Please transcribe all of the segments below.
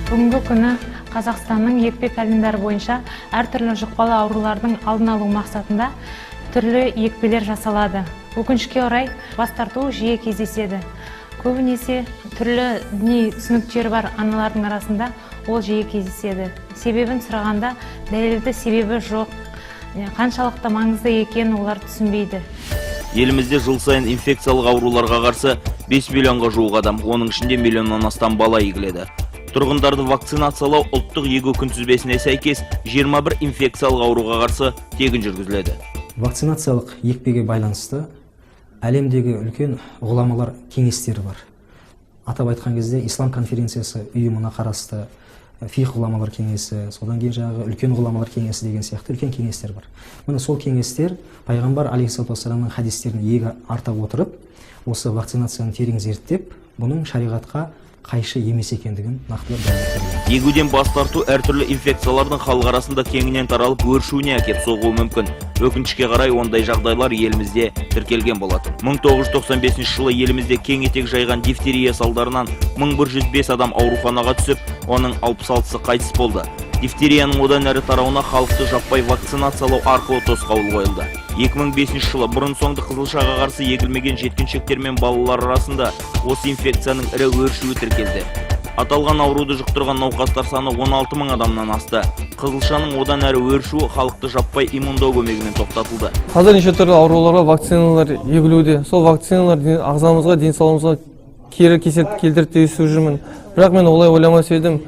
Бүгінгі күні Қазақстанның екпе календары бойынша әртүрлі жұқпалы аурулардың алдын алу мақсатында түрлі екпелер жасалады. Өкінішке орай, бас тарту жиі кездеседі. Көбінесе түрлі діни түсініктері бар аналардың арасында ол жиі кездеседі. Себебін сұрағанда, дәлелді себебі жоқ, қаншалықты маңызды екенін олар түсінбейді. Елімізде жыл сайын инфекциялық ауруларға қарсы 5 миллионға жуық адам, оның ішінде миллионнан астам бала егіледі. Тұрғындарды вакцинациялау ұлттық егу күнтізбесіне сәйкес 21 инфекциялық ауруға қарсы тегін жүргізіледі. Вакцинациялық екпеге байланысты әлемдегі үлкен ғұламалар кеңестері бар. Атап айтқан кезде, Ислам конференциясы ұйымына қарасты фиқһ ғұламалар кеңесі, содан кейін жаңағы үлкен ғұламалар кеңесі деген сияқты үлкен кеңестер бар. Міне, сол кеңестер пайғамбар алейхиссалату уассаламның хадистерін иек арта отырып, осы вакцинацияны терең зерттеп, бұның шариғатқа қайшы емес екендігін нақтылап дәлелдеп берген. Егуден бас тарту әртүрлі инфекциялардың халық арасында кеңінен таралып өршуіне әкеп соғуы мүмкін. Өкінішке қарай, ондай жағдайлар елімізде тіркелген болатын. 1995 жылы елімізде кең етек жайған дифтерия салдарынан 1105 адам ауруханаға түсіп, оның 66-сы қайтыс болды. Дифтерияның одан әрі тарауына халықты жаппай вакцинациялау арқылы тосқауыл қойылды. 2005 жылы бұрын соңды қызылшаға қарсы егілмеген жеткіншектер мен балалар арасында осы инфекцияның ірі өршуі тіркелді. Аталған ауруды жұқтырған науқастар саны 16 мың адамнан асты. Қызылшаның одан әрі өршуі халықты жаппай иммундау көмегімен тоқтатылды. Қазір неше түрлі ауруларға вакциналар егілуде. Сол вакциналар ағзамызға, денсаулығымызға кері кесел келтірді деп естіп жүрмін. Бірақ мен олай ойламас едім.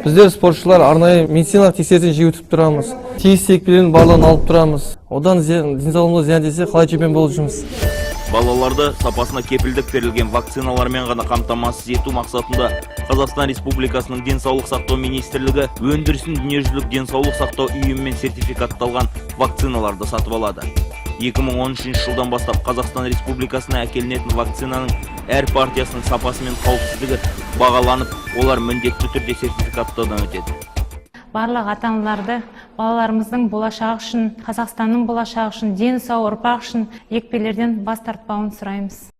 Біздер, спортшылар, арнайы медициналық тексерістен жиі өтіп тұрамыз, тиісті екпелердің барлығын алып тұрамыз. Одан денсаулығымызға зиян тисе, қалай чемпион болып жүрміз? Балаларды сапасына кепілдік берілген вакциналармен ғана қамтамасыз ету мақсатында Қазақстан Республикасының Денсаулық сақтау министрлігі өндірісін Дүниежүзілік денсаулық сақтау ұйымымен сертификатталған вакциналарды сатып алады. 2013 жылдан бастап Қазақстан Республикасына әкелінетін вакцинаның әр партиясының сапасы мен қауіпсіздігі бағаланып, олар міндетті түрде сертификаттаудан өтеді. Барлық ата аналарды балаларымыздың болашағы үшін, Қазақстанның болашағы үшін, дені сау ұрпақ үшін екпелерден бас тартпауын сұраймыз.